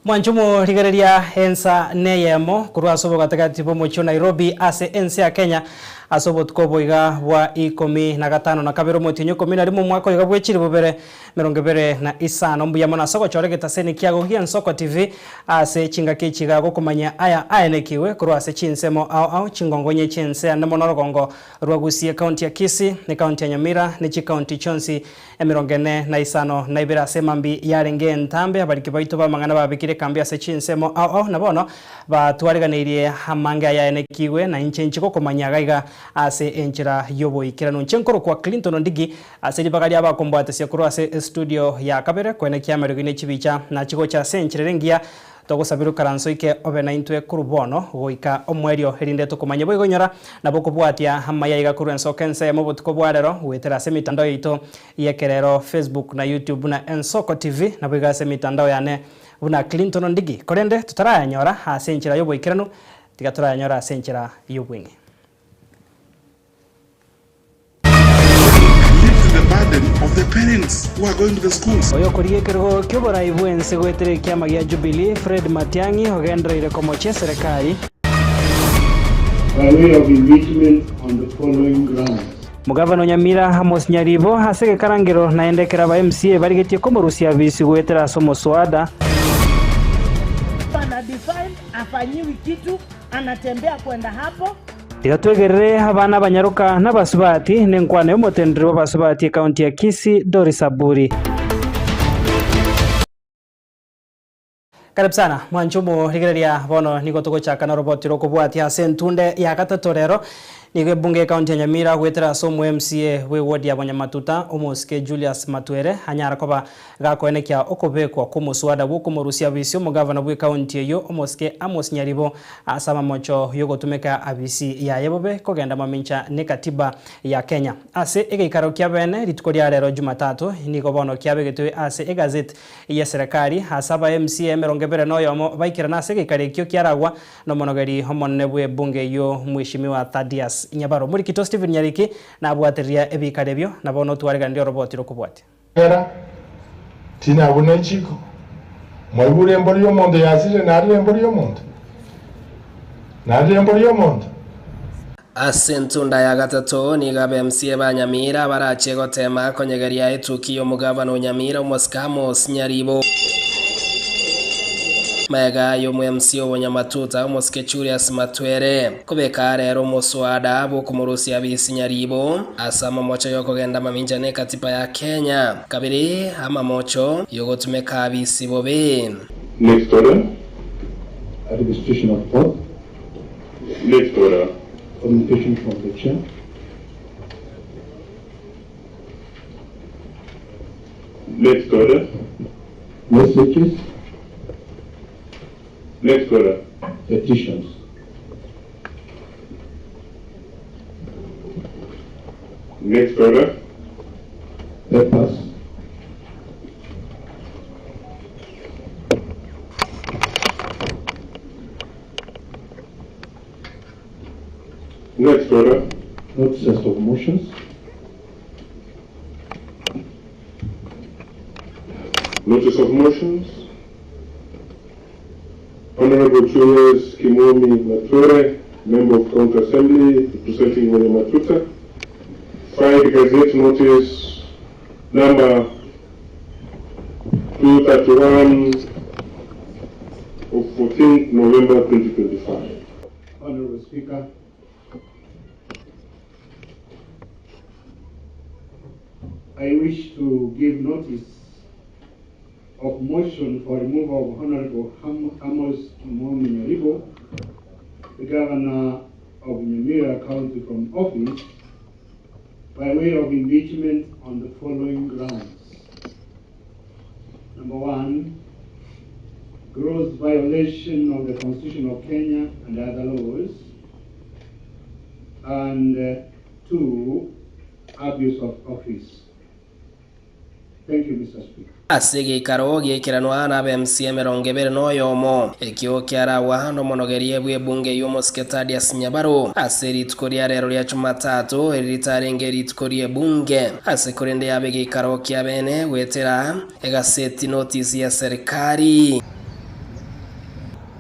Mwanche omorigereria ensa neyemo korwa ase obogatagati bw'omochie o Nairobi ase ense ya Kenya ase obotuko obo iga bwa ikomi na gatano na kabere omotienyi ikomi na rimo omwaka oyo iga bwe chilifu bibere merongo ebere na isano. Mbuya mono ase ogochora egetaseni kiago gi'Ensoko TV ase chingaki echi iga gokomanyia aya aenekiwe korwa ase chinsemo ao ao chingongonye chi'ense ande mono orogongo rwa Gusii ekaunti ya Kisii, ekaunti ya Nyamira ne chikaunti chionsi Emerongo ene na isano na ibere ase emambia yarenge entambe, abariki baito b'amang'ana babekire ekambi ase chinsemo ao ao, na bono batwareganeirie amange ayaenekigwe, na inche inche gokomanyia gaiga ase enchera y'oboikeranu. Inche nkorokwa Clinton Ondigi, ase ribaga ri'abakombwatesia korwa ase estudio ya kabere, koenekia amariogi ne chibicha nachigocha ase enchera ere engiya Togosabire okaranse oike obe naintwe korwa bono goika omoerio, erinde tokomanye boigo inyora, nabo okobwatia amaya aiga korwa ensoko ensemo obotuko bwa rero, goetera ase emitandao yaito y'ekerero, Facebook na YouTube buna Ensoko TV, naboigo ase emitandao yane buna Clinton Ondigi. Korende totarayanyora ase enchera y'oboikeranu, tiga torayanyore ase enchera y'obweng'e. Lift the burden of the parents who are going to the schools. Oyokorigia ekerogo ki'oborai bw'ense goetera ekiama gia Jubilee, Fred Matiang'i ogendereire komochia eserekari. By way of impeachment on the following grounds. Omogavana o Nyamira, Amos Nyaribo, ase egekarangero naende ekero aba MCA barigetie komorusia abisi goetera ase omoswada. Ana define afanyiwi kitu anatembea kwenda hapo. Tiga twegerere abana abanyaroka na abasubati, nenkwana y'omotenderi bw'abasubati ekaunti ya Kisii, Doris Aburi. Karibu sana mwanche omorigereria bono nigo togochaka noroboti rokobwatia ase entunde ya gatato rero nigo ebunge ekaunti ya Nyamira goetera ase omo MCA bwe ward ya Bonyamatuta omosike Julius Matwere anyara koba Gakoenekia okobekwa kw'omoswada bw'okomorusia abisi omogavana bw'ekaunti eyio, omosike Amos Nyaribo, ase amamocho y'ogotumeka abisi yaye bobe kogenda mamincha n'ekatiba ya Kenya. Ase egeikaro kia bene rituko ria rero Jumatatu nigo bono kiabegetwe ase egazeti y'eserekari ase aba MCA 21 noyomo baikerana ase egeikaro ekio kiaragwa nomonogeri omonene bw'ebunge eyio Mweshimiwa Thaddeus Nyabaro. Omorikito Stephen Nyariki nabwatereria ebiikaro ebio na bono twareganirie oroboti rokobwatia. Ekiagera tinabuna echiiko, mwaigure embori y'omonto yasirire narire embori y'omonto? Narire embori y'omonto? Ase entunda ya gatato nigo abe-MCA ba Nyamira barache goteema konyegeria etuki y'omogavana o Nyamira omosike Amos Nyaribo. Magega y'omo-MC o Bonyamatuta omosike Julius Matwere kobeka arere omoswada bw'okomorusia abisi Nyaribo ase amamocho y'okogenda mamincha n'ekatiba ya Kenya. Kabere amamocho y'ogotumeka abisi bobe. Next order. Administration of oath. Next order. Communication from the chair. Next order. Messages. Next order. Petitions. Next order. Papers. Next order. Notices of motions. Notice of motions. Honorable Julius Kimomi Matwere, Member of County Assembly, representing Matuta. Filed Gazette Notice number 231 of 14 November 2025. Honorable Speaker, I wish to give notice of motion for removal of Honorable Amos Kimomi Nyaribo, the Governor of Nyamira County from office, by way of impeachment on the following grounds. Number one, gross violation of the Constitution of Kenya and other laws. And two, abuse of office. Thank you, Mr. Speaker. Ase egeikaro giaikeranwa n'abe-MC 21, ekio kiaragwa nomonogerie bw'ebunge y'omosike Thaddeus Nyabaro ase rituko ria rero ria Jumatatu, eri ritarenge rituko ri'ebunge ase korende yabe egeikaro kia bene goetera egaseti notice ya serikali.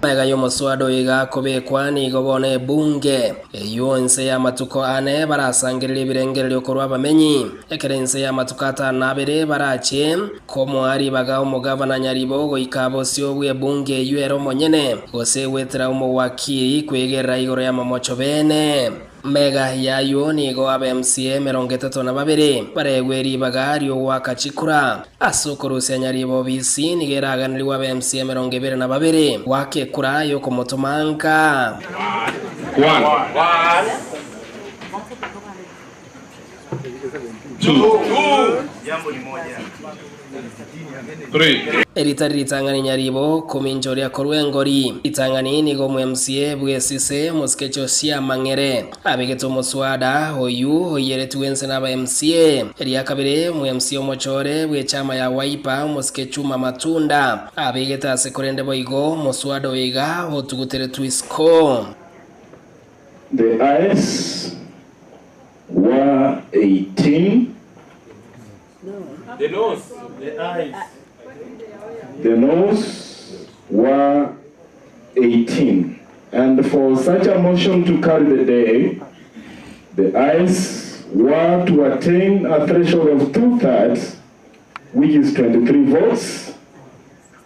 Magega y'omoswada oyo iga akobekwa nigo bono ebunge eyio inse y'amatuko ane barasangererie ebirengererio korwa abamenyi, ekero inse y'amatuko atano na abere barache komoa ribaga omogavana Nyaribo goika bosio bw'ebunge eyio ere omonyene, gose goetera omowakiri kwegerera igoro y'amamocho bene. Mega y'ayio nigo abe-MCA 32 baregwe ribaga ri'ogoaka chikura. Ase okorusia nyaribo obisi nigo eraganerigwe abe-MCA 22 goaka ekura y'okomotoma nka. One. Two. Three. Eritari ritang'ani nyaribo kominchoria korwa engori. Ritang'ani nigo omo-MCA bw'esise omosike Josia Mang'ere abegete omoswada oyio oiyeretigwe inse n'aba-MCA. Eria kabere omo-MCA omochore bw'echama ya Wiper omosike Chuma Matunda abegete ase korende boigo omoswada oyo iga otuguteretwe isiko. The ayes were 18. The noes were 18. And for such a motion to carry the day, the ayes were to attain a threshold of two-thirds, which is 23 votes,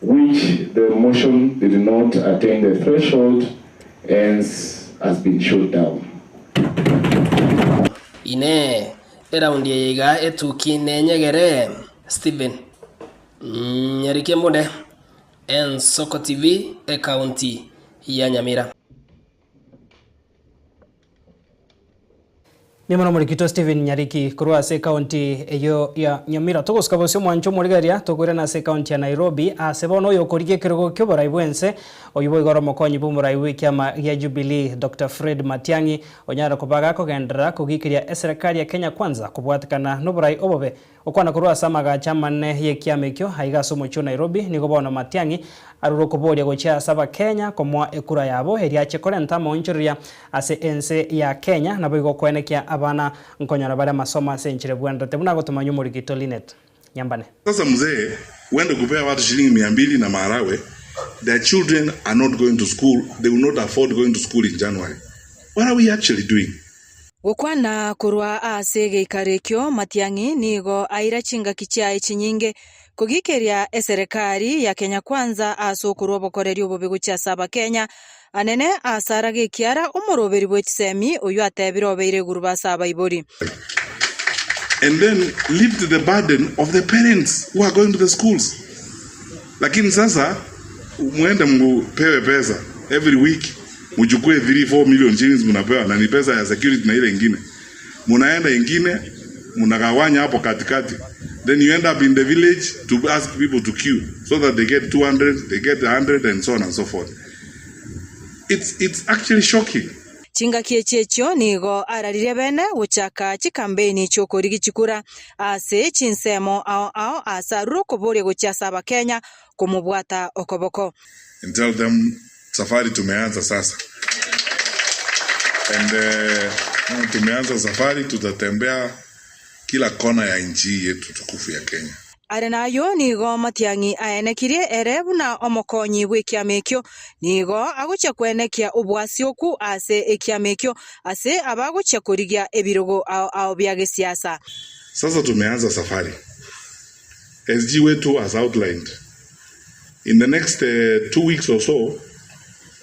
which the motion did not attain the threshold, hence has been shot down. Inee! Eraundi eye iga etuki nenyegere? Stephen Nyariki Embunde, Ensoko TV, Ekaunti ya Nyamira. Nigo nomorikito Stephen Nyariki korwa ase ekaunti eyio ya Nyamira. Togosika bosio omwancho omorigereria tokoirana ase ekaunti ya Nairobi ase bono oyokorigia ekerogo ki'oborai bw'ense oyio boigo ore omokonyi bw'omorai bw'ekiama gia Jubilee Doctor Fred Matiang'i onyare koba gakogenderera kogikeria eserekari ya Kenya Kwanza kobwatekana noborai obobe Gokwana korwa ase amagacho amanene y'ekiama ekio aiga ase omochie o Nairobi, nigo bono Matiang'i arure okoboria gochia ase Abakenya komoa ekura yabo erio ache korenta amaonchoreria ase ense ya Kenya naboigo koenekia abana nkonyora bare amasomo ase enchera ebwenerete buna agotomanywa omorikito Linet Nyambane. Sasa mzee uende kupea watu shilingi 200 na maharagwe their children are not going to school they will not afford going to school in January what are we actually doing? Gokwana korwa ase egeikaro ekio, Matiang'i nigo aira chingaki chiaye chinyinge kogikeria eserekari ya Kenya Kwanza ase okorwa obokoreri obobe gochia ase Abakenya, anene ase arage ekiara omoroberi bwe chisemi oyio atebire obeire egurube ase abaibori. And then lift the burden of the parents who are going to the schools. Lakini sasa muende mpewe pesa every week mchukue 3 4 million shillings mnapewa na ni pesa ya security na ile ingine. Munaenda ingine mnagawanya hapo katikati. Then you end up in the village to ask people to queue so that they get 200, they get 100 and so on and so forth. It's actually shocking. Chingaki echi echio nigo araririe bene gochaka chikambeini chi'okorigia chikura ase chinsemo ao ao aase arure okoboria gochia ase Abakenya komobwata okoboko. And tell them safari tumeanza sasa and uh, tumeanza safari tutatembea kila kona ya nchi hii yetu tukufu ya Kenya. Are nayio nigo Matiang'i aenekirie ere buna omokonyi bw'ekiama ekio, nigo agochia kwenekia oboasioku ase ekiama ekio ase abagochia korigia ebirogo ao ao bia gesiasa. Sasa tumeanza safari. SG wetu has outlined in the next 2 weeks or so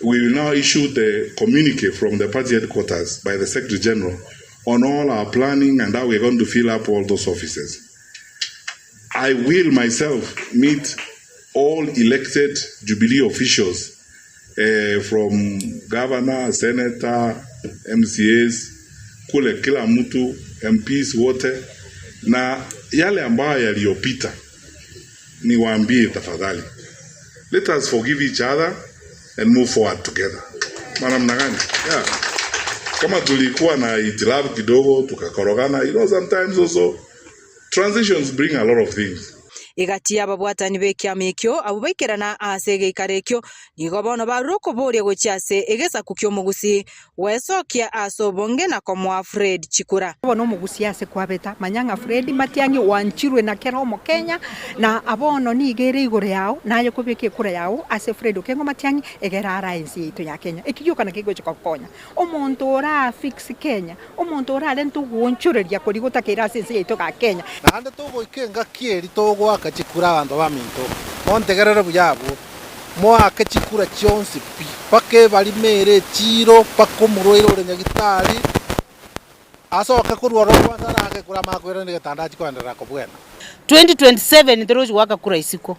we will now issue the communique from the party headquarters by the Secretary General on all our planning and how we are going to fill up all those offices. I will myself meet all elected Jubilee officials from governor, senator, MCAs, kule kila mtu, MPs wote, na yale ambayo yaliyopita niwaambie tafadhali, let us forgive each other and move forward together. Maana namna gani? Yeah. Kama tulikuwa na itilafu kidogo tukakorogana, sometimes also transitions bring a lot of things. Egati y'ababwatani b'ekiama ekio abwo baikerana ase egeikaro ekio, nigo bono barure okoboria gochia ase egesaku ki'omogusii, gwesokia ase obonge na komoa Fred chikura. Bono omogusii ase kwabeta, manya ng'a Fred Matiang'i oanchirwe na kera Omokenya, na bono nigo ere igoro yao, naye kobeka ekura yao ase Fred Okengo Matiang'i, egere arae ense yaito ya Kenya. Eki gioka nakio kegocha gokonya. Omonto ora fix Kenya, omonto orarente ogoonchoreria koria gotakeire ase ense yaito ga Kenya. Naende togoika engaki eria togoaka chikura abanto baminto, montegerere buya abwo, moake chikura chionsi pi, mpaka ebarimo ere echiiro, mpaka omorwaire ore nyagitari, asoke korwa ororo kwansa arake ekura amanye koirana egetanda achie koenderera kobwena. 2027 torochi goaka kura isiko.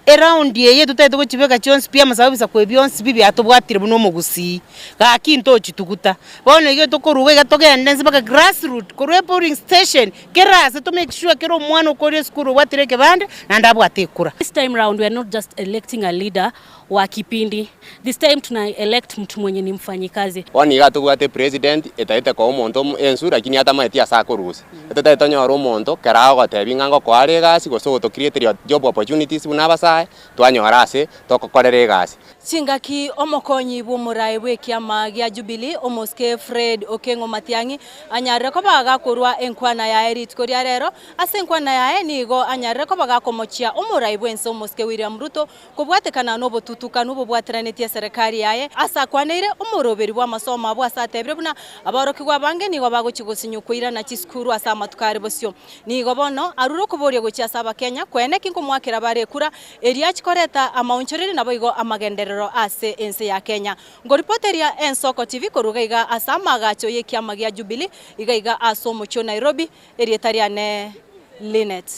Eround eye totagete gochibeka chionsi pi amasabo ebisaku ebi bionsi pi biatobwatire buna omogusii, gaki ntochituguta. Bono iga tokoruga iga togende nse mpaka grassroot, korwa epolling station, kera ase to make sure kera omwana okorire esukuru obwatire ekebande, naende abwate ekura. This time round we are not just electing a leader wa kipindi, this time tuna elect mtu mwenye ni mfanyikazi. Bono iga tobwate epresident etagete koa omonto ensu lakini atamaeti ase akorusia. Etotagete tonyore omonto kera agogotebia ng'a ngokoa are egasi gose ogotocreateria job opportunities buna abasae, twanyora ase togokorera egasi. Chingaki omokonyi bw'omoraai bw'ekiama gia Jubilee, Omosike Fred Okeng'o Matiang'i, anyarire koba gakorua enkwana yaye rituko ria rero. Ase enkwana yaye nigo anyarire koba gakomochia omorai bw'ense Omosike William Ruto Kobwatekana nobotutukanu bobwateranetie eserekari yaye, ase akwaneire omoroberi bw'amasomo abwo ase atebire buna aborokigwa abange nigo bagochia gosinywa koirana chisukuru ase amatuko are bosio. Nigo bono arure okoboria gochia ase Abakenya koene ki nkomoakera bare ekura eria achie koreta amaonchoreri naboigo amagenderero ase ense ya Kenya. Nkoripoteria Ensoko TV korwa iga iga ase amaagacho y'ekiama gia Jubilee iga iga ase omochie o Nairobi, erieta riane Linet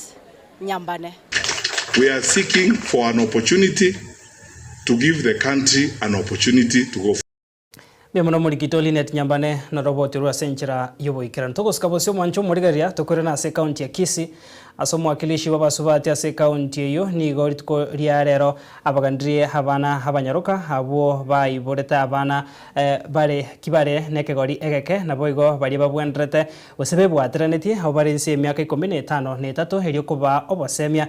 Nyambane. We are seeking for an opportunity to give the country an opportunity to go forward. Mbuya mono omorikito Linet Nyambane noroboti orwo ase enchera y'oboikeranu. Togosika bosio omwancho omorigereria tokoirana ase ekaunti ya Kisii ase omwakilishi bw'abasubati ase ekaunti eyio nigo rituko ria rero abagandirie abana abanyaroka abwo baiborete abana bare kibare nekegori egeke naboigo baria babwenderete Gose bebwateranetie abwo bare inse y'emiaka ikomi na etano na etato, erio kobaa obosemia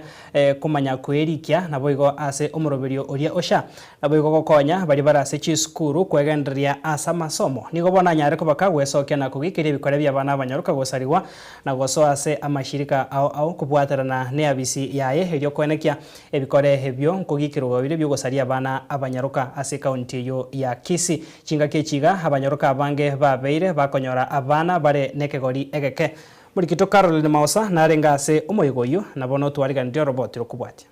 komanya kwerikia, naboigo ase omoroberio oria osha, naboigo gokonya baria bare ase chisukuru kwegendereria ase amasomo. Nigo bono anyare kobaka gwesokia na kogikeria ebikore bi'abana abanyaroka gosarigwa na gosoa ase amashirika ao ao kobwaterana neabisi yaye erio koenekia ebikore ebio nkogikerwa bire bi'ogosaria abana abanyaroka ase ekaunti eyio ya Kisii. Chingaki echi iga abanyoroka abange babeire bakonyora abana bare nekegori egeke. Morikito Caroline Maosa narenge ase omoyega oyio, na bono twariganirie oroboti rokobwatia.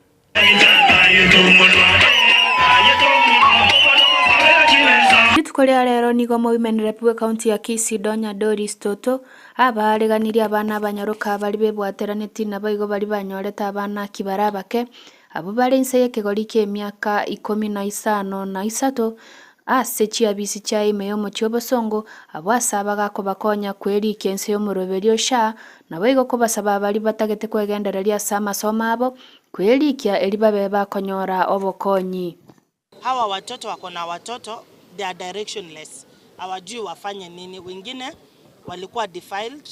Rituko ria rero nigo omowomen rep bw'ecounty ya Kisii Donya Doris Toto abaareganirie abana abanyaroka baria bebwateranetie naboigo baria banyorete abana kibare abake abwo bare inse y'ekegori ki'emiaka ikomi na isano na isato Ase chiabisi chia ime y'omochie obosongo, abwo ase abagakobakonya kwerikia inse y'omoroberio o SHA, naboigo kobasaba baria batagete kwegendereria ase amasomo abo, kwerikia erio babe bakonyora obokonyi. Hawa watoto wako na watoto they are directionless hawajui wafanye nini wengine walikuwa defiled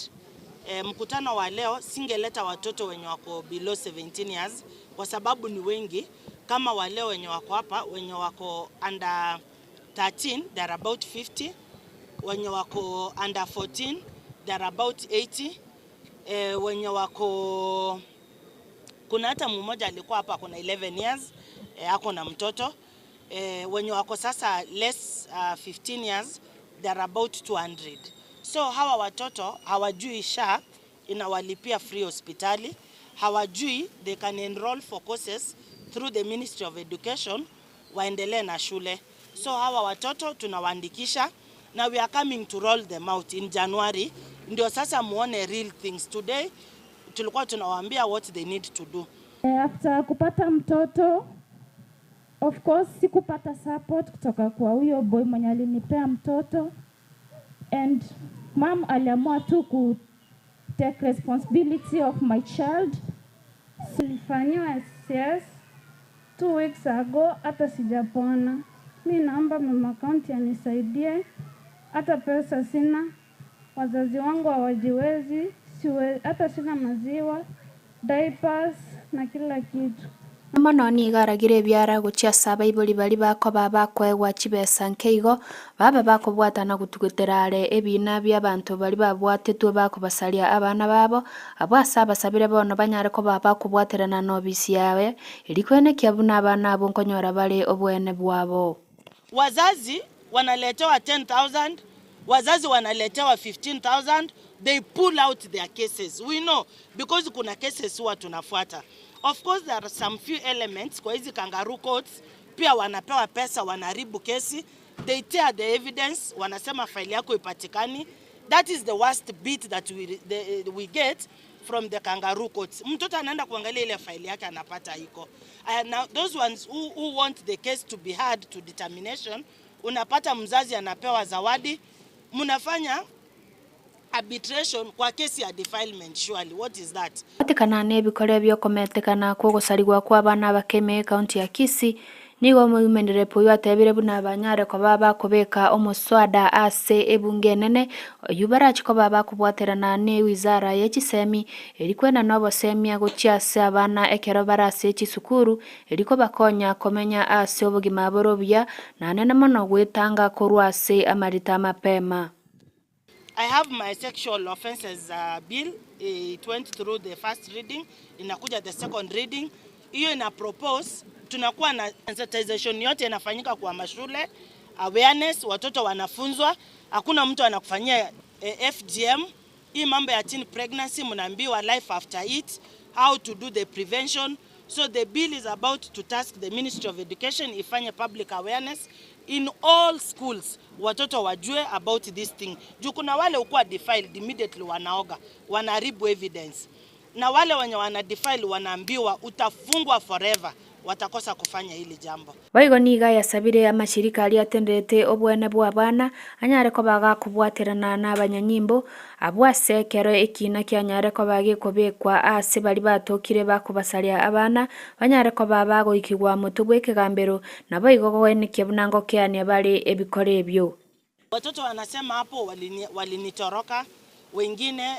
E, mkutano wa leo singeleta watoto wenye wako below 17 years kwa sababu ni wengi kama wale wenye wako hapa wenye wako under 13 they are about 50 wenye wako under 14 they are about 80 e, wenye wako kuna hata mmoja alikuwa hapa ako na 11 years e, ako na mtoto e, wenye wako sasa less 15 years they are about 200 so hawa watoto hawajui SHA inawalipia free hospitali hawajui they can enroll for courses through the Ministry of Education waendelee na shule. So hawa watoto tunawaandikisha na we are coming to roll them out in January, ndio sasa muone real things. Today tulikuwa tunawaambia what they need to do. After kupata mtoto of course sikupata support kutoka kwa huyo boy mwenye alinipea mtoto and mom aliamua tu ku take responsibility of my child. Nilifanyiwa SCS 2 weeks ago, hata sijapona. Mi naomba mama county anisaidie, hata pesa sina, wazazi wangu hawajiwezi, hata sina maziwa, diapers. na kila kitu. Mono nigo aragire ebiara gochia ase abaibori baria bakoba bakoegwa chibesa nke igo, babe bakobwatana gotugetera are ebiina bi'abanto baria babwatetwe bakobasaria abana babo, abwo ase abasabire bono banyare koba bakobwaterana nobisi yaye, erio kwenekia buna abana abwo nkonyora bare oboene bwabo. Wazazi wanaletewa 10000, wazazi wanaletewa 15000, they pull out their cases. We know because kuna cases huwa tunafuata. Of course there are some few elements kwa hizi kangaroo courts pia wanapewa pesa, wanaharibu kesi, they tear the evidence, wanasema faili yako ipatikani. That is the worst bit that we get from the kangaroo courts. Mtoto anaenda kuangalia ile faili yake anapata iko. Now those ones who want the case to be heard to determination, unapata mzazi anapewa zawadi, mnafanya arbitration kwa kesi ya defilement surely. What is that? Batikana nebikore biokometekana kw'ogosarigwa kw'abana abakeme ekaunti ya Kisii, nigo omoimenderepo oyio atebire buna banyare koba bakobeka omoswada ase ebunge enene, oyio barachi koba bakobwaterana na ewizara ye chisemi, eri kwenana obosemia gochia ase abana ekero bare ase chisukuru, eri kobakonya komenya ase obogima bore obuya, naende mono goetanga korwa ase amarita mapema. I have my sexual offences bill, it went through the first reading, inakuja the second reading. Hiyo ina propose, tunakuwa na sensitization yote inafanyika kwa mashule, awareness, watoto wanafunzwa, hakuna mtu anakufanyia FGM. Hii mambo ya teen pregnancy mnaambiwa life after it, how to do the prevention. So the bill is about to task the Ministry of Education ifanye public awareness in all schools, watoto wajue about this thing. Juu kuna wale ukuwa defiled immediately wanaoga, wanaharibu evidence. Na wale wenye wana defile wanaambiwa utafungwa forever, watakosa kufanya hili jambo. Boigo nigo ayasabire amashirika aria atenderete obwene bwa abana, anyare koba gakobwaterana na abanyanyimbo, abwo ase ekero ekina kianyare koba gekobekwa ase baria batokire bakobasaria abana, banyare koba bagoikigwa motwe bw'ekegambero, naboigo goenekia buna ngokeania bare ebikore ebio. Watoto wanasema hapo walinitoroka, wengine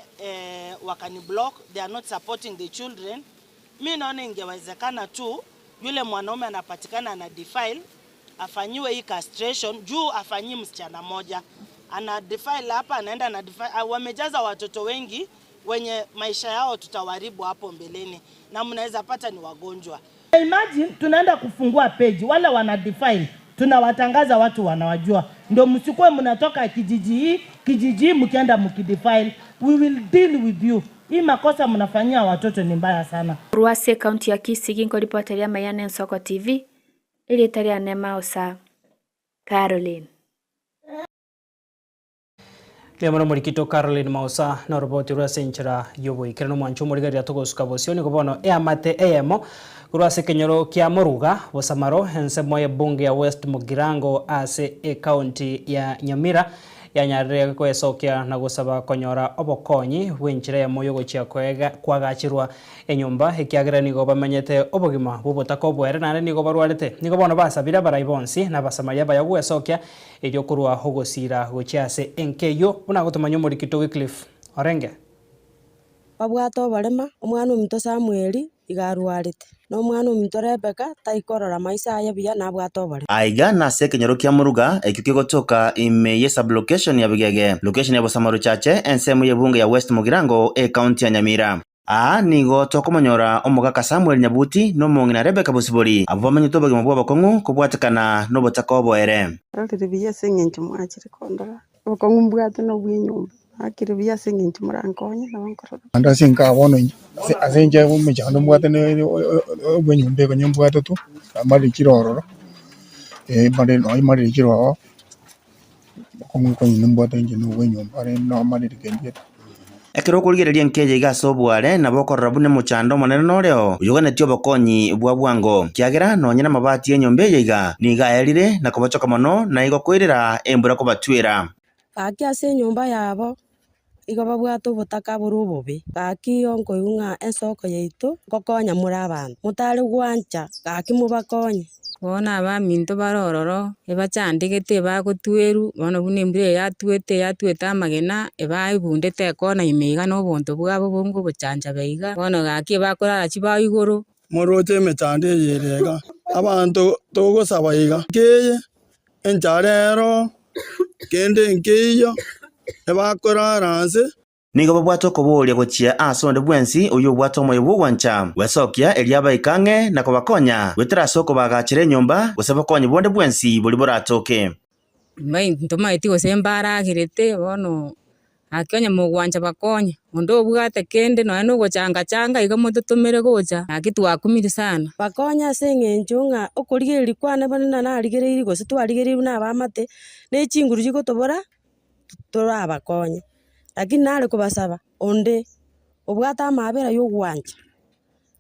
wakaniblock, they are not supporting the children. Mi naona ingewezekana tu yule mwanaume anapatikana na defile afanyiwe hii castration, juu afanyi msichana moja. Ana defile hapa, anaenda na defile. Wamejaza watoto wengi wenye maisha yao tutawaribu hapo mbeleni, na mnaweza pata ni wagonjwa. Imagine tunaenda kufungua page, wale wana defile tunawatangaza, watu wanawajua. Ndio msikuwe mnatoka kijiji hii, kijiji hii mkienda mkidefile, we will deal with you. Hii makosa mnafanyia watoto ni mbaya sana. Rwase county ya Kisii ginkoripoteria Mayane Nsoko TV, iriita ria Nema Osa Caroline. Leo murikito Caroline Mausa na roboti rwa senchera yoboikere no mwancho murigeria tugosuka bosio ni gobono eamate eyemo kurwa kenyoro kia Moruga Bosamaro ensemo ya bunge ya West Mugirango ase e county ya Nyamira yanyarire kwesokia na gosaba konyora obokonyi bwenchira ya moyo gochia kwega kwagachirwa enyomba ekiagera nigo bamenyete obogima bobotaka obwere nare nigo barwarete nigo bono basabira barai bonsi na basamaria baya gwesokia erio korwa ogosira gochia ase enkeyo buna gotomanya omorikito Wycliffe Orenge Babwate oborema, omwana ominto Samweli iga arwarete, na omwana ominto Rebeka taikorora maiso aye buya nabwate oborema. Aiga nase ekenyoro kia Moruga ekio kegotoka ime ye sublocation ya Bigege, location ya Bosamaro Chache, ensemo y'ebunge ya West Mugirango, ekaunti ya Nyamira. Aa nigo tokomonyora omogaka Samuel Nyabuti na omong'ina Rebecca Bosibori, abwo bamenyete obogima bw'obokong'u kobwatekana nobotaka oboere. Rorire buya ase eng'encho mwachire kondora, obokong'u mbwate na obwa enyomba, nakire buya ase eng'encho morankonye nabo nkorora. Naende ase nkaa bono inche, ase ase inche omochando mbwate na obwa enyomba eye mbwate tu, namarire ororo, mare nonye marire chire ororo, obokong'u konye nimbwate inche na obwa enyomba rende namarire kendiete. Ekero okorigereria enkeye iga ase obware, nabo okorora buna omochando omonene noreo, oyoganetie obokonyi bwa bwango. Ekiagera nonye namabati y'enyomba eye iga nigo aerire na kobochoka mono, na igo koirera embura kobatwera. Gaki ase enyomba yabo igo babwate obotaka bore obobe. Gaki igo nkoigwa ng'a ensoko yaito nkokonya more abanto, motare gwancha gaki mobakonye. Bono abaminto bare ororo, ebachandegete ebagotwerwa, bono buna embura eye yatwete yatwete amagena, ebaebundete ekona ime iga na obonto bwabo bonge obochanchabe iga, bono gaki ebakorara chibao igoro. Moroche emechando eye ere iga, abanto togosaba iga, keye enchara ero, kende nkeiyo, ebakorara nse. Nigo babwate okoboria gochia ase onde bwensi oyio obwate omoyo bw'ogwancha gwesokia, erio abaike ang'e na kobakonya goetera ase okobaagachera enyomba, gose bokonyi bonde bwensi boria boratoke. Ntomaeti gose mbaragerete, bono gaki onye mogwancha bakonye, onde obwate kende nonya na ogochanga changa iga mototomere gocha, gaki twakumire sana. Bakonye ase eng'encho ng'a okorigereria kwane buna narigereirie gose twarigereirwe na abamate, ne chinguru chigotobora torabakonye. Lakini nare kobasaba onde obwate amaabera ya ogwancha,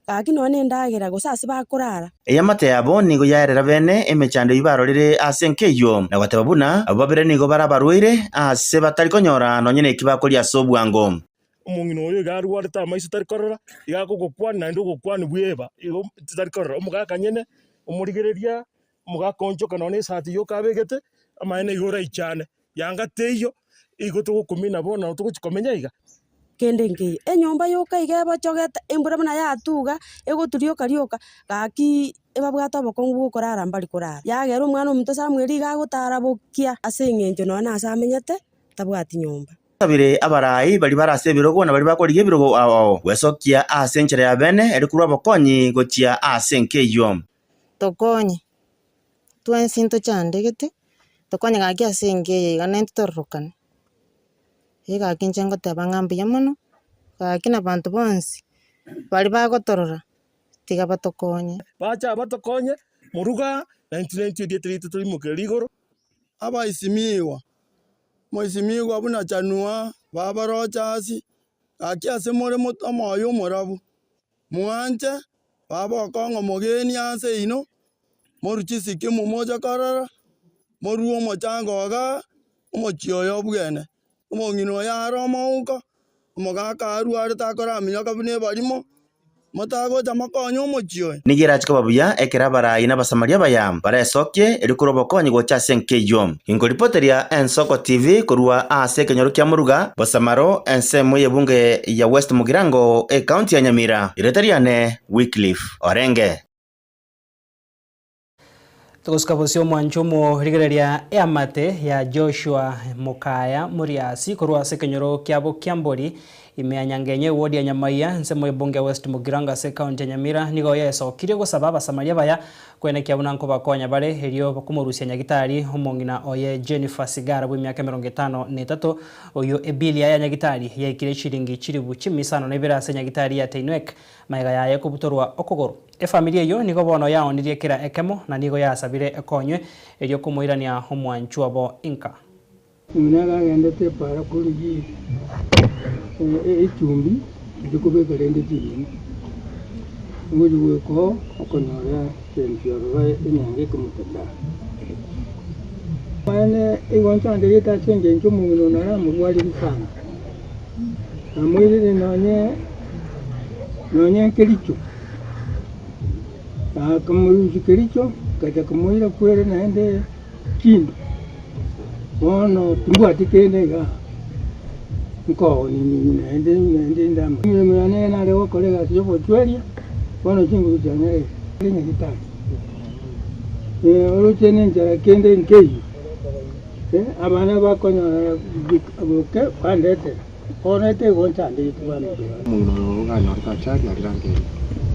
gaki nonya na endagera gose ase bakorara. Eamate yabo nigo yaerera bene emechando eyio barorire ase enka eyio, na goteba buna abwo babere nigo bare abarwaire aase batari konyora nonya neki bakoria ase obwango. Omong'ina oyo iga arwarete amaiso tari korora, iga agogokwania naende ogokwania bweba, igo tari korora. Omogaka nyene, omorigereria, omogaka onchoka nonya na esati yoka abegete, amaene igo oraichane, yanga teiyo, igo togokumina bono nabo togochi komenya iga. Kende nkeiyo, enyomba yoka iga ebochogete, embura buna yatuga, egotu rioka rioka, gaki ebabwate obokong'u bwa okorara mbari korara. Yagera omwana omonto Samuel iga agotara bokia ase eng'encho nonya na ase amenyete, tabwati nyomba. Basabire abarai baria bare ase ebirogo na baria bakorigia ebirogo ao ao, gwesokia ase enchera ya bene, erio korwa obokonyi gochia ase enka eyio. Tokonye, twensi ntochandegete, tokonye gaki ase enka eye iga naintwe tororokane. Eeh gaki inche ngoteba ng'a mbuya mono, gaki na abanto bonsi, baria bagotorora, tiga batokonye. Bacha batokonye, moruga, naintwe naintwe erieta riaito torimokererie igoro. Abaisimigwa, moisimigwa buna chanua, baba Rochasi, gaki ase more omoyo omorabu. Mwanche baba okong'a omogeni ase inwe, morue chisiki momoche korora, morue omochango igaa, omochie oyo obwene. Omong'ina oyo are omouko, omogaka arwarete akoraminyoka buna ebarimo, motagocha mokonye omochie oyo. Nigo erache koba buya ekero abarai na Abasamaria abaya baresokie erio korwa obokonyi gocha ase enka eyio. Inkoripoteria Ensoko TV korwa ase ekenyoro kia Muruga, Bosamaro, ensemo y'ebunge ya West Mugirango, ecounty ya Nyamira. Erieta riane Wycliffe Orenge. Togosuka bosio omwancho omorigereria eamate ya Joshua Mokaya Muriasi korwa ase ekenyoro kiabo Kiambori ime ya Nyangenye ewodi ya Nyamaiya ensemo y'ebunge ya West Mugirango ase ecounty ya Nyamira nigo yesokirie gosaba abasamaria baya Kwenekia buna nkobakonya bare, erio bakomorusia nyagitari omong'ina oye Jennifer Sigara bw'emiaka emerongo etano na etato, oyio ebili yaye ya nyagitari yaikire chiringi chilifu chimisano na ibere ase nyagitari ya Tenwek magega yaye kobutorwa okogoro. Efamiri eyio nigo bono yaonirie kera ekemo na nigo yasabire ekonywe erio komoirania omwanchwa obo inka. Oyo nere agendete epaara korigia echumbi erio kobeka rende chirimi, ogochia goika oo okonyora egento ororo enyanga ekomotacha. Amaene igo nchanderete ase engencho omong'ina oyo nare amorwarire sana, namoirire nonye nonye kericho, akamorusia kericho, ngacha komoira kwere naende Kindi, bono timbwati kende igaa, nkoonini naende naende ndamo. Emeremo yane eye nare gokora egasi y'ogochweria, bono chinguru chiang'ereire ere nyagetari. Oroche nenchara kende nkeiyo, abana bakonyora boke bandetera, bono etaigo nchandegete bamito bane. Omong'ina oyo oganyorete achari aria rangeri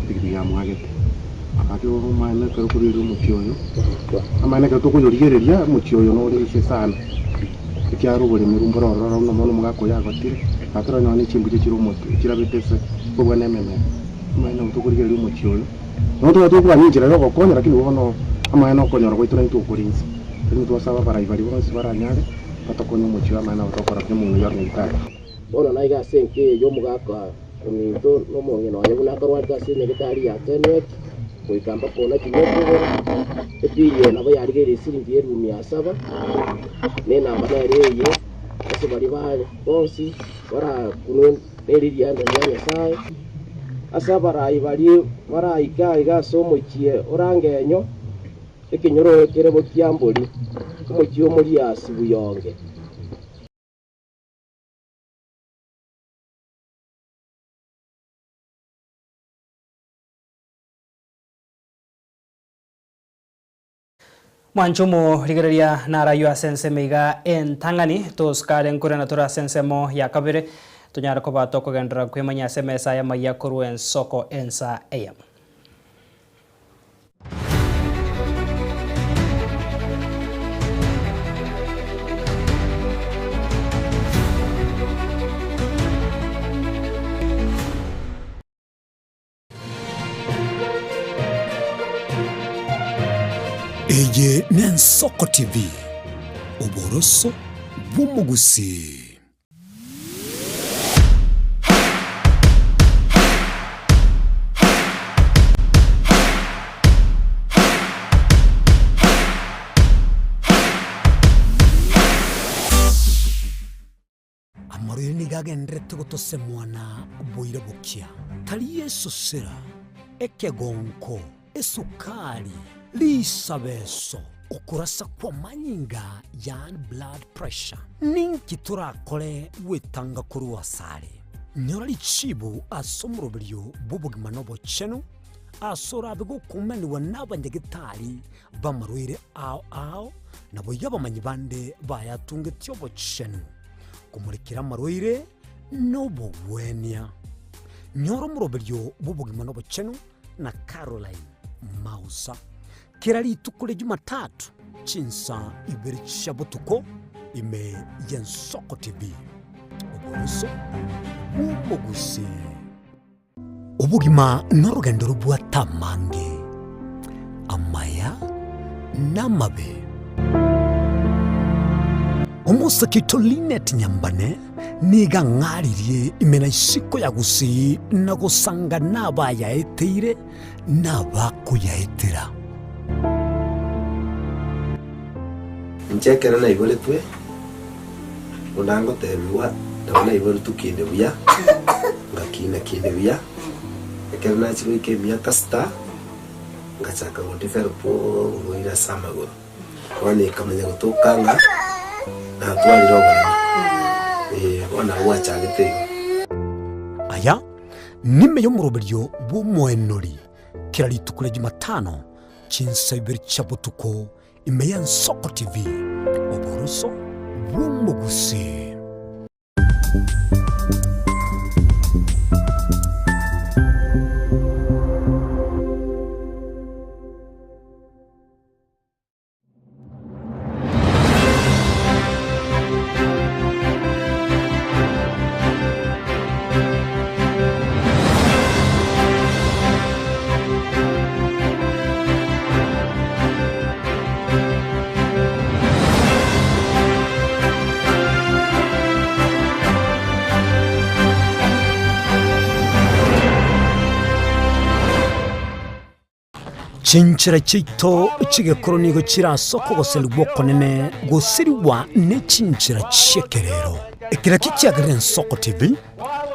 epikipiki yamwagete. Gaki amaene ekero okorigereria omochie oyo, amaene ekero tokoyorigereria omochie oyo nore inse sana, ekiagera oboremeru mbore ororo buna bono omogaka oyo agotire, gaki oranyore ne chimbuche chire omotwe chirabete ase kobua na ememera. Amaene nabo tokorigereria omochie oyo, nabo toba tokogania enchera ya ogokonya lakini bono amaene okonyora gwaito naintwe okore inse. Lakini twasaba abarai baria bonsi baranyare, batokonye omochie oyo amaene nabo tokora buya omong'ina oyio are nyagetari. Bono naiga ase enka eye y'omogaka ominto na omong'ina oye buna akarwarete ase enyagetari ya Tenwek, goika mpaka onachire okogoro. Ebili eye nabo yarigeire esiringi y'elifu mia saba, na enamba nere eye, ase baria bare bonsi barakunwe neririanda ria Nyasae. Ase abarai baria baraike aiga ase omochie o Rangenyo. Ekenyoro ekere bokiambori, omochie o Moriasi buyonge. Mwanche omorigereria naraywe ase ensemo iga entang'ani, tosikare nkorena tore ase ensemo ya kabere, tonyare koba tokogenderera kwemanyia ase emesa y'amayia korwa ensoko ensa eyemo. Eye n'Ensoko TV, oboroso bw'omogusii. Amarwaire nigo agendererete gotosemwa na boira bokia, tari esosera, ekegonko, esukari, risabeso, okorasa kw'amanyinga yaani blood pressure. Ninki torakore gwetanga korwa asare? Nyora richibu ase omoroberio bw'obogima na obochenu, ase orabe gokumanigwa n'abanyagetari b'amarwaire ao ao, naboigo abamanyi bande bayatungetie obochenu, komorekera amarwaire nobogwenia. Nyora omoroberio bw'obogima nobochenu na Caroline Mausa. Kera rituko ria Jumatatu chinsa ibere chia botuko ime y'Ensoko TV. Oboroso bw'omogusii. Obogima norogendo robwate amange, amaya na amabe. Omosake oito Linet Nyambane nigo ang'aririe ime na isiko ya Gusii na gosanga nabayaeteire na abakoyaetera. Inche ekero naiboretwe, buna ngotebigwa, nabo naiboretwe kinde buya, ngakina kinde buya, ekero nachia goika emiaka sita, ngachaka go develop oborwaire ase amagoro. Bono ekamanya gotoka ng'a natwarire oboremo, eh, bono nabo gwachagete igo. Aya nime y'omoroberio bw'omoenori kera rituko ria Jumatano chinsa ibere chia botuko ime y'Ensoko TV, oboroso bw'omogusii. Chinchera chiaito chi'egekoro nigo chire ase okogoserigwa okonene gosirigwa ne chinchera chi'ekerero. Ekero ekio kiagerire Ensoko TV,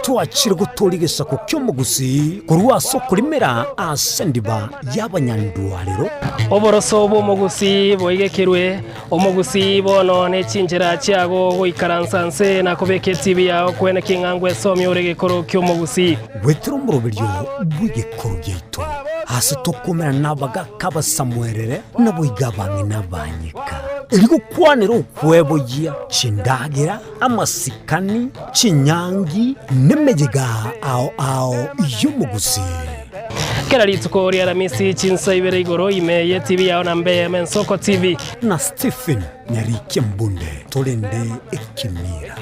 twachire gotooria egesaku ki'omogusii korwa ase okorimera ase endiba y'abanyandwarero. Oboroso bw'omogusii boigekerwe, omogusii bono ne chinchera chiago goikaransa nse na kobeka etibi yao kwene king'a ngwesomia ore egekoro ki'omogusii. Goetera omoroberio bw'egekoro giaito, ase tokomerana nabagaaka abasamuerere, naboigo abang'ina abanyeka, erio gokwanera okweboyia chindagera, amasikani, chinyangi, nemeyega ao ao y'omogusii. Kera rituko ria Aramisi chinsa ibere igoro ime ye TV yao na mbe eyemo Ensoko TV. Na Stephen Nyarikia Mbunde torende ekemira.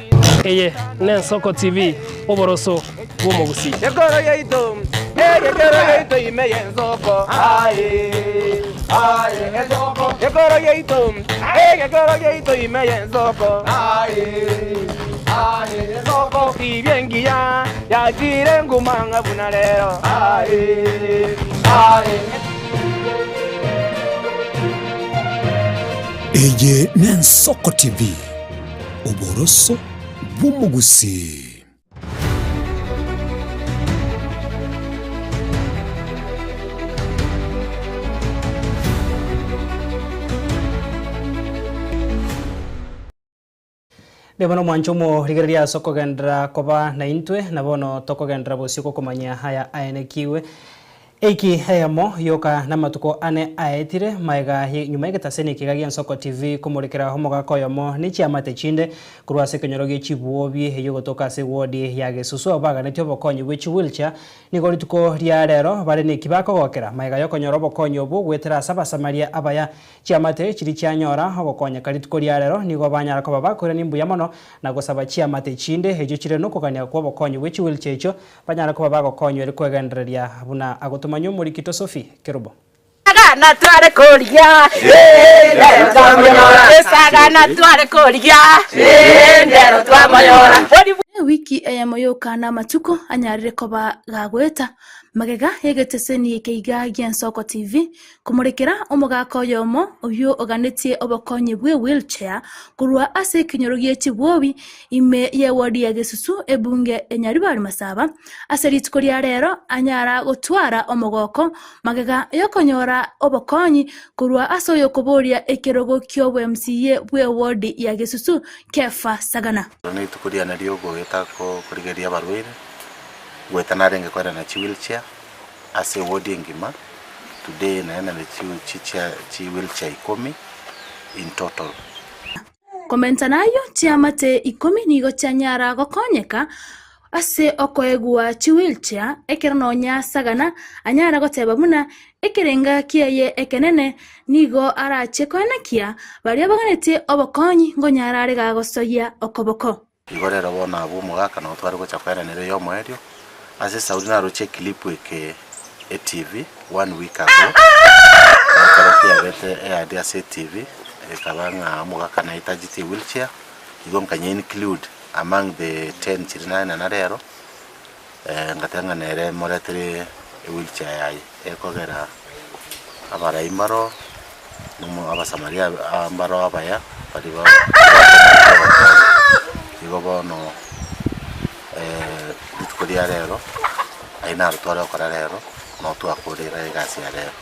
Eye n'Ensoko TV, oboroso bw'omogusii. Gekoro giaito, egekoro giaito ime y'ensoko, aye, aye, ensoko. Gekoro giaito, egekoro giaito ime y'ensoko, aye, aye, ensoko. Tibia engiya yachire nguma ng'a buna rero, aye, aye. Eye n'Ensoko TV, oboroso bw'omogusii. Mbuya mono mwanche omorigereria ase okogenderera koba naintwe, na bono tokogenderera bosio gokomanyia aya aenekiwe. Eiki eyemo yoka namatuko ane aetire magega nyuma y'egetaseni ekiga gi'Ensoko TV komorekera omogaka oyomo ne chiamate chinde korwa ase ekenyoro gie chibuobi eyio gotoka ase ewodi ya Gesusu abwo baganetie obokonyi bwe chiwheelchair Nigo rituko ria rero bare neki bakogokera magega y'okonyora obokonyi obwo goetera ase Abasamaria abaya. Chiamate chiria chianyora ogokonyeka rituko ria rero nigo banyara koba bakoirania mbuya mono na gosaba chiamate chinde echio chire nokogania kw'obokonyi bwe chiwheelchair echio banyare koba bagokonywa ere kwegendereria buna agotomanywa omorikito Sophie Kerubo. Esagana tware korigia, ndero twamonyora. Esagana tware korigia, ndero twamonyora. Ewiki eyemo yoka namatuko anyarire koba gagoeta magega y'egeteseni eke iga gi'Ensoko TV komorekera omogaka oyomo oyio oganetie obokonyi bwe wheelchair korwa ase ekenyoro gie chibwobi ime y'ewodi ya Gesusu ebunge ya Nyaribari Masaba ase rituko ria rero anyara gotwara omogoko Magega y'okonyora obokonyi korwa ase oyokoboria ekerogo ki'obwMCA bw'ewodi ya Gesusu, Kefa Sagana. Ero nerituko riane riogoeta korigereria abarwaire, goeta narenge koenana chiwheelchair ase ewodi engima, today naenane chiwheelchair ikomi in total. Komenta nayio, chiamate ikomi nigo chianyara gokonyeka ase okoegwa chiwheelchair, ekero nonya Sagana anyara goteba buna ekerenga kiaye ekenene nigo arache koenekia baria baganetie obokonyi ngonyara are gagosoyia okoboko. Igo rero bono abwo omogaka nabo tware gocha koenanera eyomoerio, ase esauri naroche eclip eke etv one week ago, na ekero kiabete ead ase etv, ekaba ng'a omogaka naitagete ewheelchair, igo nkanye include among the ten chiria naenana rero, ngateba ng'a nere moretere ewheelchair yaye, ekogera abarai mbaro. Abasamaria mbaro abaya baria babwate obokonyi. Igo bono rituko ria rero, ayio naro tware gokora rero, nabo twakorire egasi ya rero.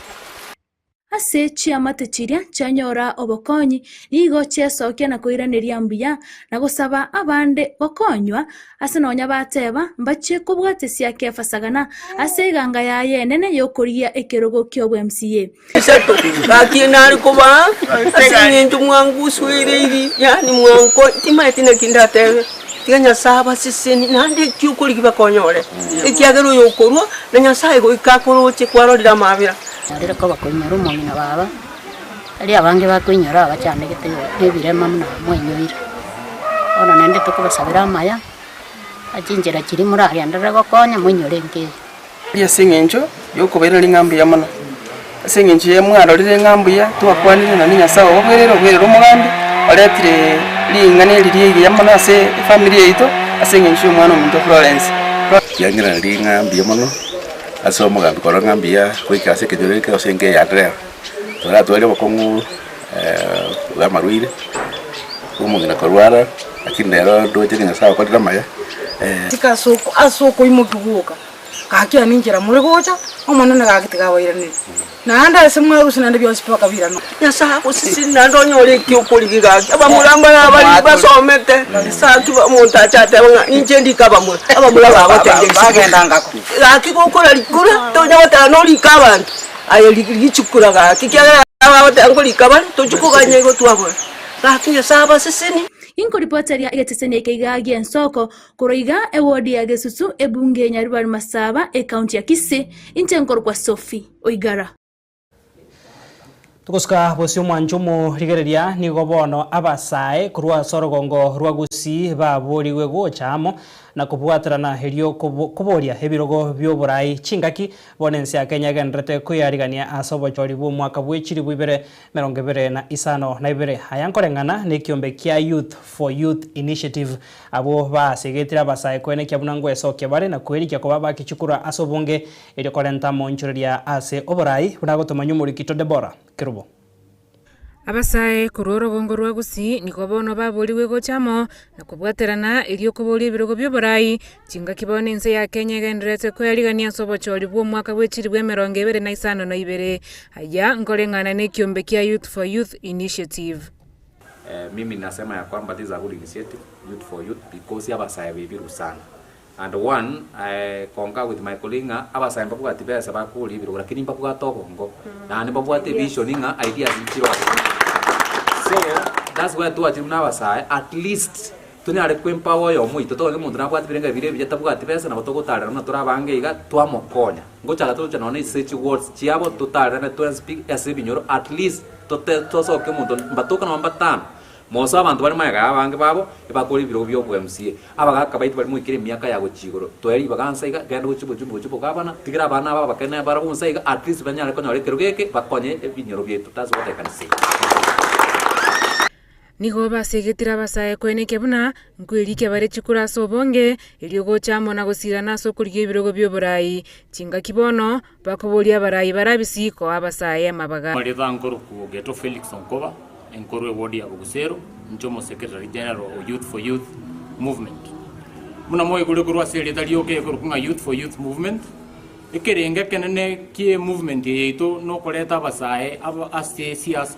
Ase chiamate chiria chianyora obokonyi, nigo chiesokia na koiraneria mbuya, na gosaba abande gokonywa, ase nonya bateba, mbachie kobwatesia Kefa Sagana ase eganga yaye enene y'okorigia ekerogo ki'obwa-MCA. Isato, gaki nare kobaa ase eng'encho mwangusuereiri, yaani mwanko timanyeti naki ndatebe, tiga Nyasae abasesenie naende eki okorigia bakonyore, ekiagera oyo okorua na Nyasae goika akoroche kwarorire amabera. Narire koba koinyora omong'ina baba, tari abange bakoinyora abachandegete nebirema buna mwainyoire. Bono naende tokobasabera amaya, ase chinchera chiria moragenderere gokonya moinyore enka eye. Ase engencho y'okobairaneria ng'a mbuya mono, ase engencho ye mwarorire ng'a mbuya twakwanire nonye Nyasae obabwerere obwerere omogambi, oretire ring'ana eri rigiya mono ase efamiri yaito, ase engencho y'omwana ominto Florence. Kiang'iranerie ng'a mbuya mono ase omogambi korora ng'a mbuya goika ase ekenyoro eke gose enka eye ande rero. Toratware obokong'u bwa amarwaire, bwa omong'ina korwara, lakini rero ndoche ng'a Nyasaye okorire amaya. Tika ase okoimokia gwoka, gaki aye ninchera more gocha, Omonene gaki tiga abairanerie. Naende ase mwarusia naende bionsi pi bakabirana. Nyasae agosesenie naende onyore eki okorigia gaki. Abamura mbare abari basomete, gaki omonto ache atebe ng'a ninche ndike abamura, abamura bagotebia isiko. Gaki gokora rikura, tonya goteba norike abanto, aye richukura gaki ekiagera bagoteba nkorika bare, tochia koganya igo twabora. Gaki Nyasae abasesenie. Inkoripoteria egeteseni eke iga gi'ensoko, Korwa iga ewodi ya Gesusu, ebunge ya Nyaribari Masaba, ekaunti ya Kisii, inche nkorokwa Sophie Oigara. Togosuka bosio omwancho omorigereria nigo bono abasae korwa ase orogongo rwa Gusii baborigwe gocha amo na kobwaterana erio koboria ebirogo bi'oborai chingaki bono ense ya Kenya egendererete koyarigania ase obochori bw'omwaka bwe chilifu ibere 25. Aya nkoreng'ana nekiombe kia Youth for Youth Initiative Abwo baasegetire abasae koenekia buna ngwesokia bare na kwerikia koba abakichukura ase obonge, erio korenta amoonchoreria ase oboraai, buna agotomanywa omorikito Debora Kerubo. Abasae korwa orogongo rwa Gusii nigo bono baborigwe gocha amo na kobwaterana erio koboria ebirogo bi'oboraai, chingaki bono ense ya Kenya egendererete koyarigania ase obochori bw'omwaka bwe chilifu 52. Aya nkoreng'ana nekiombe kia Youth for Youth Initiative. Mimi nasema ya kwamba this is a good initiative, youth for youth, because abasae beibirwe sana. And one, I concur with my colleague ng'a abasae mbabwati besa bakoria ebirogo lakini mbabwate obongo naende mbabwate evision ng'a ideas nchire ororo. So, that's why twachire buna abasae at least tonyare ko empower oyomo oito tobe omonto nabwate ebirengererio bire ebiya tabwati besa nabo togotarera buna tore abange iga twamokonya. Ngochaka toche nonya ase chiwards chiabo totarerane twensi pi ase ebinyoro at least tote tosoke omonto mbatoka nonya mbatano Mosoe abanto bare magega y'abange babo, ebakore ebirogo bi'oboMCA. Abagaaka baito baria moikire emiaka ya gochia igoro, toe ribaga nse iga, genda gochia obochumbi gochia obogabana, tigera abana aba abakene barabwo nse iga, at least banyare konyora ekerogo eke, bakonye ebinyoro biaito. That's what I can say. Nigo basegetire abasae koenekia buna nkwerikia bare chikura ase obonge, erio gocha amo na gosirana ase okorigia ebirogo bi'oborai. Chingaki bono, bakoboria abarai barabisi koa abasae amabaga. Marietha nkoruku Geto Felix Onkoba, enkorwa eward ya Bogusero, inche omo secretary general o Youth for Youth Movement. Buna mwaigure korwa ase erieta rioka ekorokwa ng'a Youth for Youth Movement, ekerengo ekenene kie emovement eye yaito nokoreta abasae aba ase esiasa.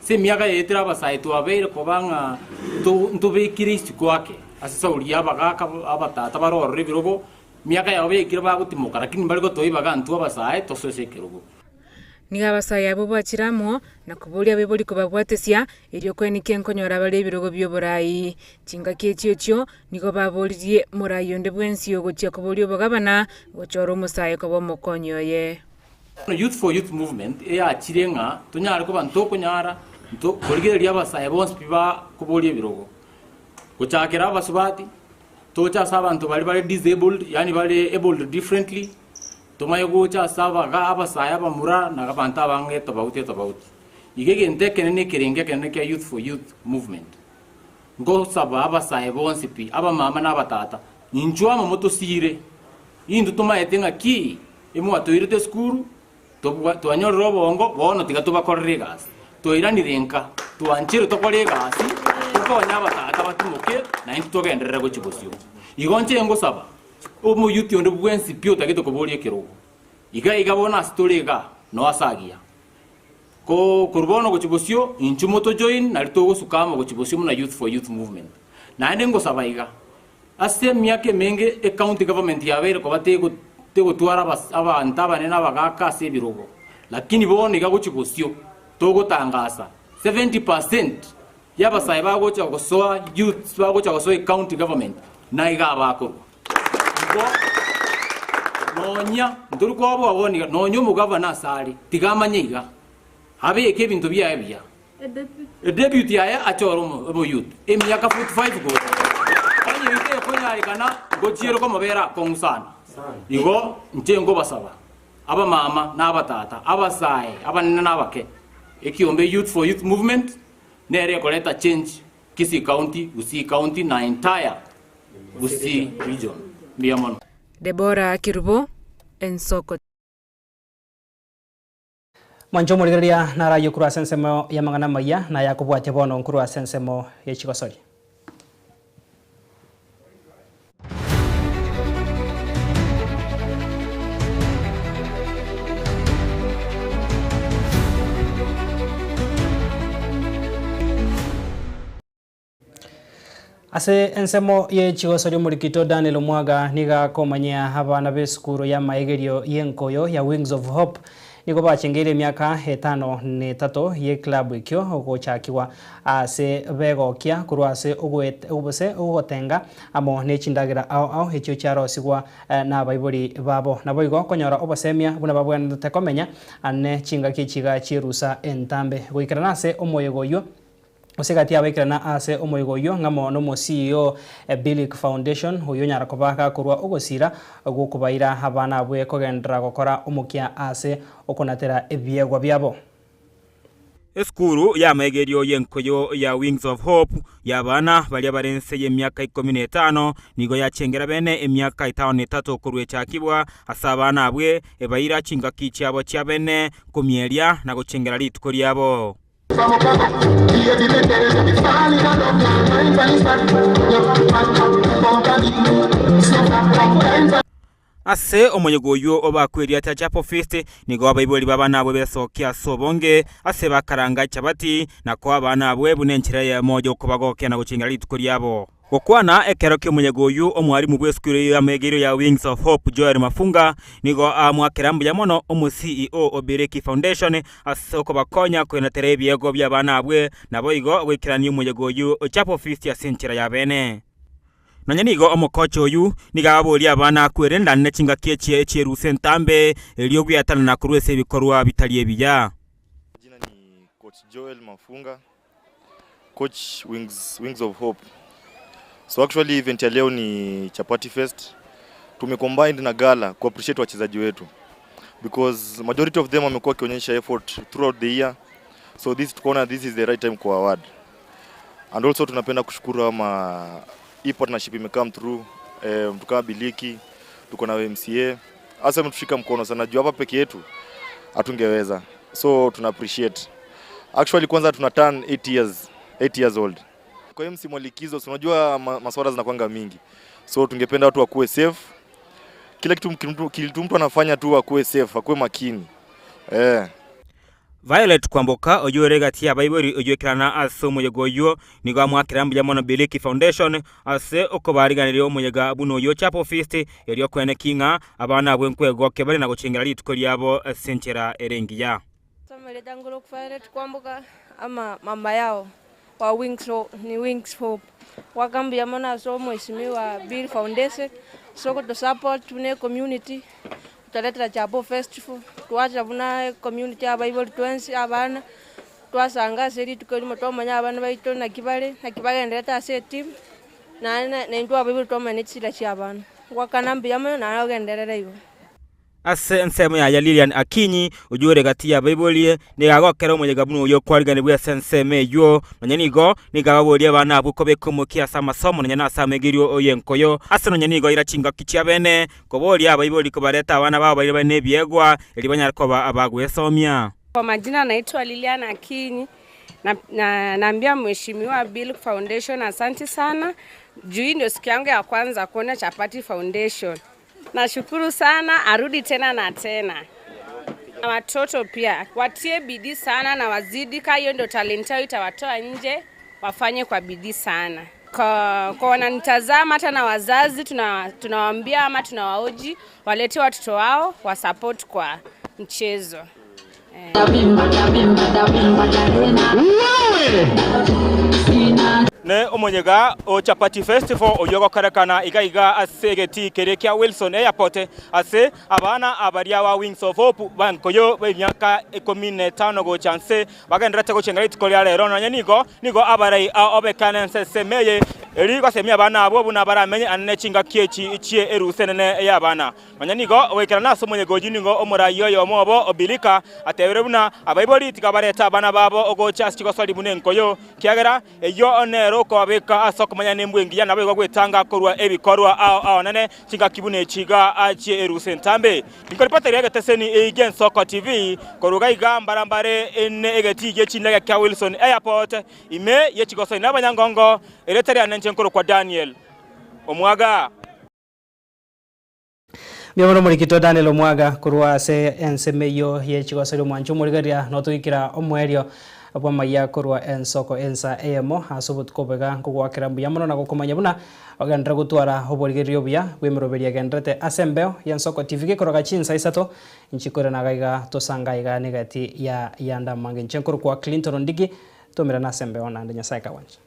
Ase emiaka yaetire abasae twabeire koba ng'a nto ntobekire isiko ake ase esauri ya abagaka abatata bare ororo ebirogo, Emiaka yabo yaikire bagotimoka, lakini mbare gotoibaga intwe abasae tosoe ase ekerogo. Nigo abasae abwo bachire amo na koboria abaibori kobabwatesia, erio koenekia nkonyora bare ebirogo bi'oborai. Chingaki echio echio nigo baboririe morai onde bwensi ogochia koboria obogabana, gochora omosae koba omokonyi oye. Youth for Youth Movement eyachire ng'a tonyare koba ntokonyara nto korigereria abasae bonsi pi bakoboria ebirogo, gochakera abasubati, Toche ase abanto baria bare disabled, yaani bare abled differently, tomanye gocha ase abaga abasae abamura na abanto abange tobauti etobauti. Iga egento ekenene ekerenge ekenene kia Youth for Youth movement, nkosaba abasae bonsi pi, abamama na abatata, inchuo amo motosiire, intwe tomaete ng'a ki emwatoirete esukuru, tobwa twanyorire obongo, bono tiga tobakorere egasi. Twairanire nka, twanchire tokore egasi, tokonye abatata batimoke, naintwe togenderere gochia bosio. Igo inche ngosaba, omoyuti onde bwensi pi otagete koboria ekerogo, iga iga bono ase tore igaa, noo ase agiya. Ko korwa bono gochia bosio, inchuo motojoin nari togosuka amo gochia bosio buna Youth for Youth Movement. Naende ngosaba iga, Ase emiaka emenge ecounty government yabeire koba tegotwara abanto abanene abagaaka ase ebirogo, lakini bono iga gochia bosio togotangasa 70 percent y'abasae bagocha gosoa youths bagocha gosoa ecounty government naiga abakorwa. Igo nonya ntori koboa bono iga nonya omogavana ase are tiga amanye iga abeke ebinto biaye buya. Edebute yaye achore omoyuti emiaka 45 gocha. Onye eyio tekonyarekana ngochiere komobera akong'u sana. Igo inche nkobasaba, abamama na abatata, abasae, abanene na abake, ekiombe Youth for Youth Movement nere ekoreta change Kisii County, Gusii County na entire Gusii region. Mbuya mono. Debora Kerubo, Ensoko. Mwanche omorigereria narayie korwa ase ensemo y'amang'ana amaya, na ayakobwatia bono nkorwa ase ensemo ye chigosori. Ase ensemo ye chigoso ri'omorikito Daniel Omwaga nigo akomanyia abana b'esukuru y'amaegerio y'enkoyo ya Wings of Hope nigo bachengeire emiaka etano na etato y'eclub ekio gochakigwa ase begokia korwa ase gose ogotenga amo ne chindagera ao ao echio chiarosigwa nabaibori babo. Naboigo konyora obosemia buna babwenerete komenya ne chingaki echiga chi'erusa entambe goikerana ase omoyega oyio. Gose gati y'abaikerana ase omoigo oyio ng'amo nomo CEO Billick Foundation, oyio onyara koba gakorwa ogosira gw'okobaira abana abwe kogenderera gokora omokia ase okonatera ebiegwa biabo. Esukuru y'amaegerio y'enkoyo ya Wings of Hope y'abana baria bare inse y'emiaka ikomi na etano nigo yachengera bene emiaka etano na etato korwa echakibwa ase abana abwe ebaira chingaki chiabo chia bene komieria na gochengera rituko riabo. Ase omoyega oyio obakwe erieta Chapel Feast, nigo abaibori b'abana abwo besokia ase obonge ase bakaranga echabati na koa abana abwo buna enchera eyemo y'okobagokia na gochengera rituko riabo. Gokwana ekero ki'omoyega oyio, omwarimu bw'esukuru eyio y'amegerio ya Wings of Hope Joel Mafunga nigo amoakera mbuya mono omo CEO o Biriki Foundation ase okobakonya koenetera ebiegwa bi'abana abwo naboigo goikerania omoyega oyio o Chapel Feast ase enchera ya bene. Nonya nigo omokocha oyio nigo ababoria abana kwerenda ne chingaki echi echierusa entambe, erio gweatanana korwa ase ebikorwa bitari ebiya. Jina ni Coach Joel Mafunga, coach Wings, Wings of Hope. So actually event ya leo ni Chapati Fest. Tumecombined na gala ku appreciate wachezaji wetu because majority of them wamekuwa wakionyesha effort throughout the year. So this tukaona this is the right time ku award. And also tunapenda kushukuru ama hii partnership ime come through eh, mtu kama Biliki tuko na MCA hasa ametushika mkono sana juu hapa peke yetu hatungeweza, so tuna appreciate actually. Kwanza tuna turn 8 years, 8 years old. Kwa hiyo msimu wa likizo, si unajua maswala zinakwanga mingi, so tungependa watu wakuwe safe. Kila kitu kitu mtu anafanya tu akuwe safe, akuwe makini eh. Violet Kwamboka oyio ore egati y'abaibori oyio ekerana ase omoyega oyio nigo amoakera mbuya mono Biliki Foundation ase okobariganeria omoyega buna oyio Chapel Feast erio kweneki ng'a abana abwo nkwegokia bare na gochengera rituko riabo ase enchera ere engiya. Samuel Dangolo Violet Kwamboka ama mama yao wa Wings Hope, ni Wings Hope wakambia mono ase omweshimiwa Bill Foundation so goto support buna community toretera Chapel Festival twacha buna community abaibori twensi abana twasanga ase rituko erimo twamanya abana baito naki bare naki bagenderete ase etimu naende naintwe abaibori twamanya chisira chia abana gwakana mbuya mono naye ogenderere igo. Ase ensemo yaye Lilian Akinyi, oyio ore gati y'abaibori, nigo agokera omoyega buna oyio okwariganigwe ase ensemo eyio. Nonya nigo, nigo ababoria abana abwo kobeka omokia ase amasomo nonya nase amegerio y'enkoyo. Ase nonya nigo aira chingaki chiabene koboria abaibori kobareta abana babo baria bare nebiegwa, erio banyare koba abagwesomia. Kwa majina naitwa Lilian Akinyi na, na, naambia Mheshimiwa Bill Foundation asante sana juu hii ndio siku yangu ya kwanza kuona Chapati Foundation. Nashukuru sana, arudi tena na tena. Na watoto pia watie bidii sana na wazidi, ka hiyo ndio talent yao itawatoa nje, wafanye kwa bidii sana. Kwa, kwa wananitazama hata na wazazi tunawaambia ama tunawaoji walete watoto wao wa support kwa mchezo. Ne omoyega o Chapati Festival oyio ogokorekana iga iga ase egetii keria kia Wilson Airport ase abana abaria ba Wings of Hope bankoyo b'emiaka ikomi na etano gocha nse bagendererete gochengera rituko ria rero nonya nigo nigo abarai ao obekane ense ensemo eye eri gosemia abana abwo buna baramenye ane chingaki echi chie erusa enene y'abana. Nonya nigo goikerana ase omoyega oyio nigo omoraai oyomo obo Obilika atebire buna abaibori tiga barete abana babo ogocha ase chigosori buna enkoyo, kiagera eyio nero okobabeka ase okomanya nembwa engiya naboigo gwetanga korwa ebikorwa ao aonene chingaki buna echi iga achie erusa entambe. Ninkoripoteria egeteseni eye gi'Ensoko TV korwa iga iga mbarambare ene egetii gie chindege kia Wilson Airport ime ye chigosori nabanyangongo erieta riane inche nkorokwa Daniel Omwaga. Mbuya mono omorikito Daniel Omwaga korwa ase ensemo eyio ye chigosori omwancho omorigereria notoikera omoerio bw'amayia korwa ensoko ensa eyemo ase obotuko obo iga nkogoakera mbuya mono na gokomanya buna ogenderere gotwara oborigereria obuya bw'emeroberio egendererete ase embeo y'ensoko TV gekoroga chinsa isato nchikoirana iga iga tosanga iga negati ya yanda amange inche nkorokwa Clinton Ondigi tomerane ase embeo naende Nyasaye kagwancha.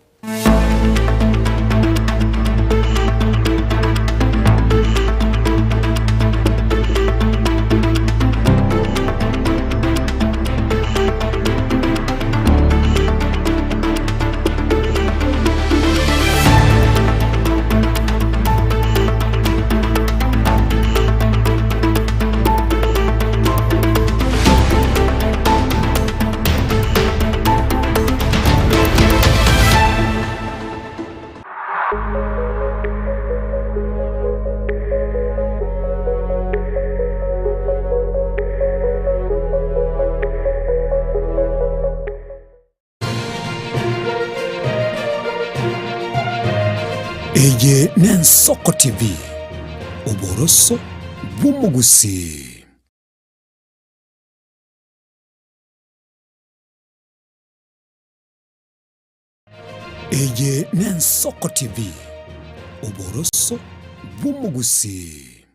Eye n'Ensoko TV, oboroso. bw'omogusii. Eye n'Ensoko TV, oboroso bw'omogusii.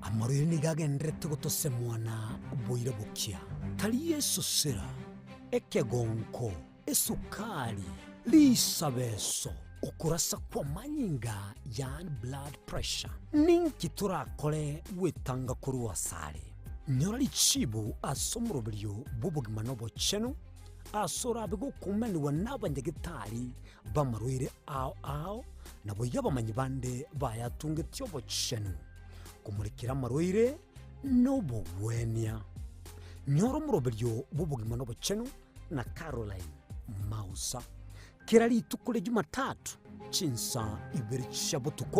Amarwaire nigo agendererete gotosemwa na boira bokia, tari esosera, ekegonko, esukari, risabeso, okorasa kw'amanyinga yaani blood pressure. Ninki torakore gwetanga korwa asare? Nyora richibu ase omoroberio bw'obogima na obochenu, ase orabe gokumanigwa nabanyagetari b'amarwaire ao ao, naboigo abamanyi bande bayatungetie obochenu, komorekera amarwaire na obogwenia. Nyora omoroberio bw'obogima na obochenu na Caroline Mausa, kera rituko ria Jumatatu chinsa ibere chia botuko.